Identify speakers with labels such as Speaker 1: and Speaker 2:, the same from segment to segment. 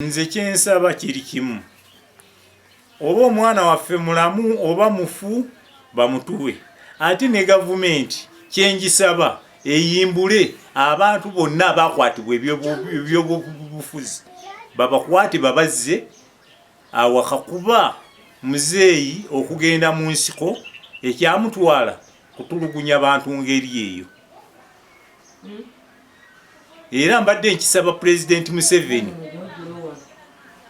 Speaker 1: Nze kyensaba kiri kimu, oba omwana waffe mulamu oba mufu bamutuwe, ate ne gavumenti kyengisaba eyimbule abantu bonna abakwatibwa ebyobufuzi babakwate babazze awaka, kuba muzeeyi okugenda mu nsiko ekyamutwala kutulugunya bantu ngeri eyo. Era mbadde nkisaba Pulezidenti Museveni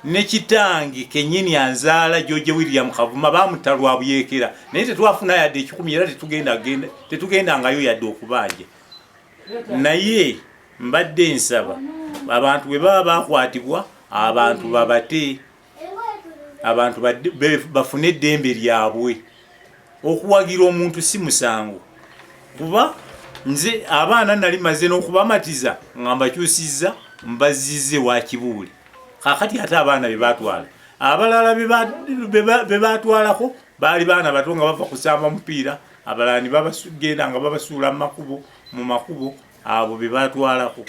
Speaker 1: ne kitange kenyini anzaala George William Kavuma bamutta lwa buyeekera, naye tetwafuna yadde ekikumi era tetugendangayo yadde okubanja. Naye mbadde nsaba abantu bwe baba bakwatibwa abantu babate, abantu bafune eddembe lyabwe. Okuwagira omuntu si musango, kuba nze abaana nali maze n'okubamatiza nga mbakyusizza mbazizza ewa Kibuule. Kaakati ate abaana be baatwala, abalala be baatwalako baali baana bato nga bava kusamba mupiira, abalala ne babagenda nga babasuula mu makubo, abo be baatwalako.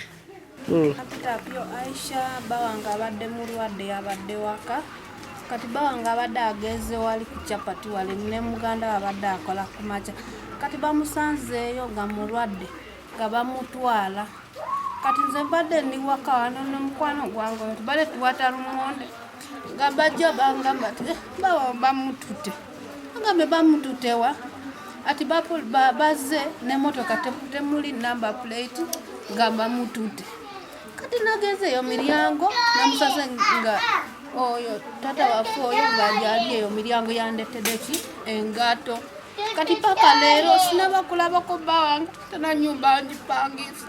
Speaker 2: Kapitapyo Aisha bawange abadde mulwadde, yabadde waka. Kati bawange abadde agenze wali ku chapati wali ne muganda we abadde akola ku makya. Kati bamusanzeeyo nga mulwadde nga bamutwala. Kati nze mbadde ndi waka wano ne mukwano gwange oyo tubadde tuwata lumonde nga bajja bangamba nti bawa bamutute. Agambe bamutute wa? Ati bazze n'emmotoka temuli number plate nga bamutute. Kati nagenze eyo miryango namusanze nga oyo tata waffe oyo ng'agyali eyo miryango yandetedde ki engato. Kati paka leero sinaba kulabako bba wange, tena nyumba ngipangisa.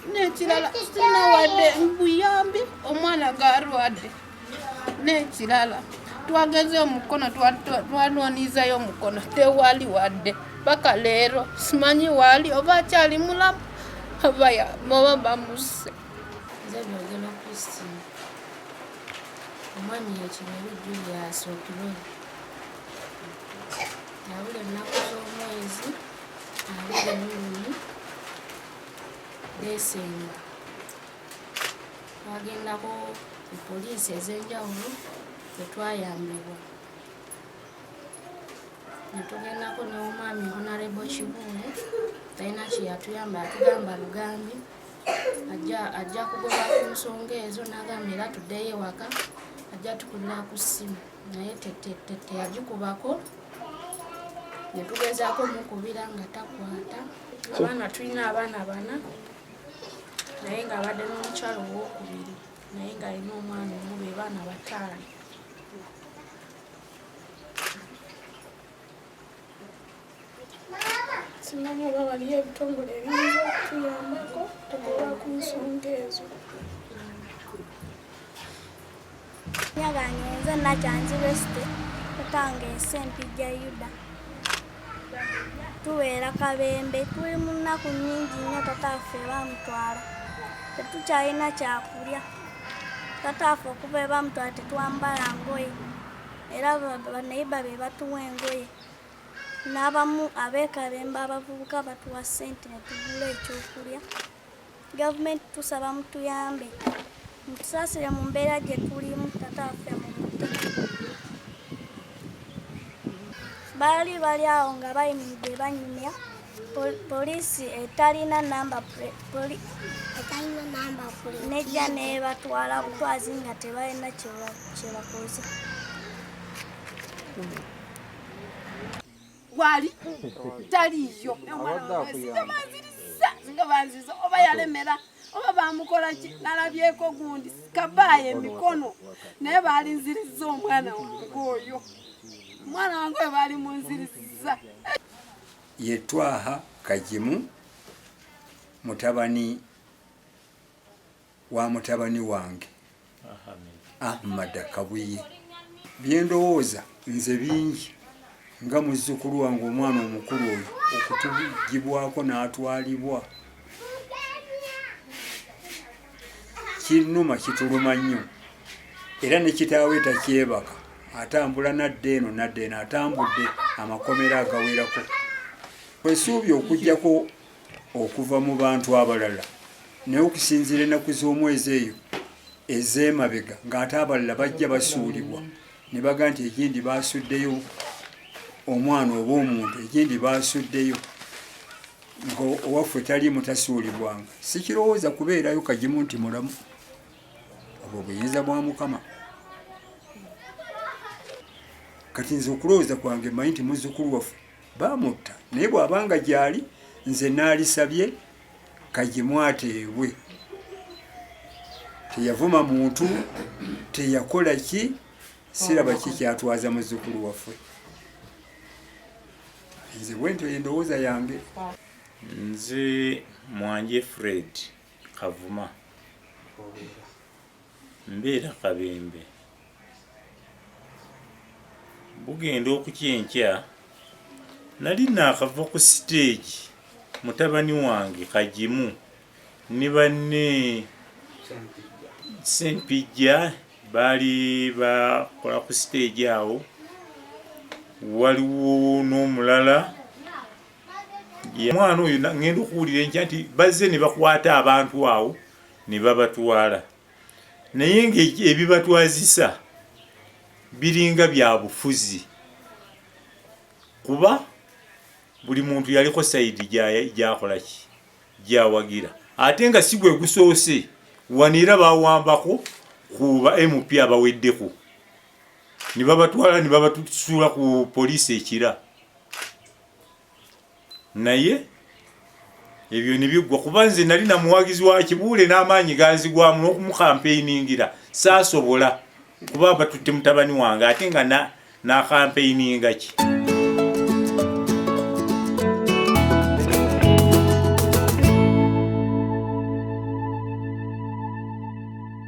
Speaker 2: N'ekirala sina wadde buyambi, omwana g'alwadde. N'ekirala twagenzeyo omukono, twanwanizayo omukono tewali wadde paka leero simanyi waali oba akyali mulamu oba bamusse.
Speaker 3: Nze Byogero Christine, omwami ye Kiberu Julius Okiroi. Yabula ennaku z'omwezi 21 Desemba. Twagendako ku poliisi ez'enjawulo tetwayambibwa, ne tugendako n'omwami Honorable Kibuule, talina kye yatuyamba, yatugamba bugambi ajja kugoba ku nsonga ezo, n'agamba era tuddeyo ewaka ajja tukubira ku ssimu, naye teyagikubako. Ne tugezaako mukubira nga takwata. Abaana tulina abaana bana, naye ng'abadde n'omukyalo owokubiri, naye ng'alina omwana omu, be baana 5.
Speaker 2: Simanyi oba waliyo ebitongole ebiyinza okutuyambako okugoba ku nsonga ezo.
Speaker 4: Nyagange nze Nakyanzi Resty, tatange Ssempijja Yuda. Tubeera Kabembe, tuli mu nnaku nnyingi nnyo. Tata waffe bamutwala, tetukyalina kyakulya. Tata waffe okuva we bamutwala tetwambala ngoye, era baneiba be batuwa engoye, n'abamu ab'e Kabembe abavubuka batuwa ssente ne tugula ekyokulya. Gavumenti tusaba mutuyambe, mutusaasire mu mbeera gye tulimu. Tata waffe mumute. Baali bali awo nga bayimiridde banyumya, poliisi etalina namba nejja nebatwala butwazi nga tebalina kyebakoze.
Speaker 5: Wali taliyo singa banziza oba yalemera oba bamukola ki, nalabyeko gundi kabaayo emikono, naye balinziriza omwana wange oyo, omwana wange oyo baali munziriza.
Speaker 6: Ye Twaha Kagimu, mutabani wa mutabani wange Ahmad Kabuye. Byendowooza nze bingi nga muzzukulu wange omwana omukulu oyo okutugibwako n'atwalibwa, kinnuma, kituluma nnyo. Era ne kitaawe takyebaka, atambula nadda eno nadda eno, atambudde amakomera agawerako. Kwesuubi okuggyako okuva mu bantu abalala, naye okusinziira ennaku z'omwezi eyo. ez'emabega ng'ate abalala bajja basuulibwa ne baga nti ekindi baasuddeyo omwana oba omuntu, ekindi baasuddeyo nga owaffe taliimu tasuulibwanga. Sikirowooza kubeerayo Kagimu nti mulamu, obwo buyinza bwa Mukama. Kati nze okulowooza kwange mmanyi nti muzzukulu waffe baamutta, naye bw'aba nga gyali nze naalisabye Kagimu ateebwe. Teyavuma muntu, teyakola ki, siraba ki kyatwaza muzzukulu waffe. Nze bwentyo endowooza yange.
Speaker 1: Nze Mwanje Fred Kavuma, mbeera Kabembe. Bugenda okukya enkya, nali naakava ku siteegi, mutabani wange Kagimu ne banne Ssempijja baali bakola ku siteegi awo, waliwo n'omulala omwana oyo. Ngenda okuwulira enkya nti bazze ne bakwata abantu awo ne babatwala, naye ng'ebibatwazisa biringa bya bufuzi, kuba buli muntu yaliko side gyakola ki gyawagira, ate nga si gwe gusoose. Wano era bawambako ku ba MP abaweddeko ne babatwala ne babatusuula ku poliisi ekira, naye ebyo ne biggwa, kuba nze nali namuwagizi wa Kibuule n'amaanyi ganzigwamu n'okumukampeiningira saasobola, kuba batutte mutabani wange ate nga nakampeininga ki.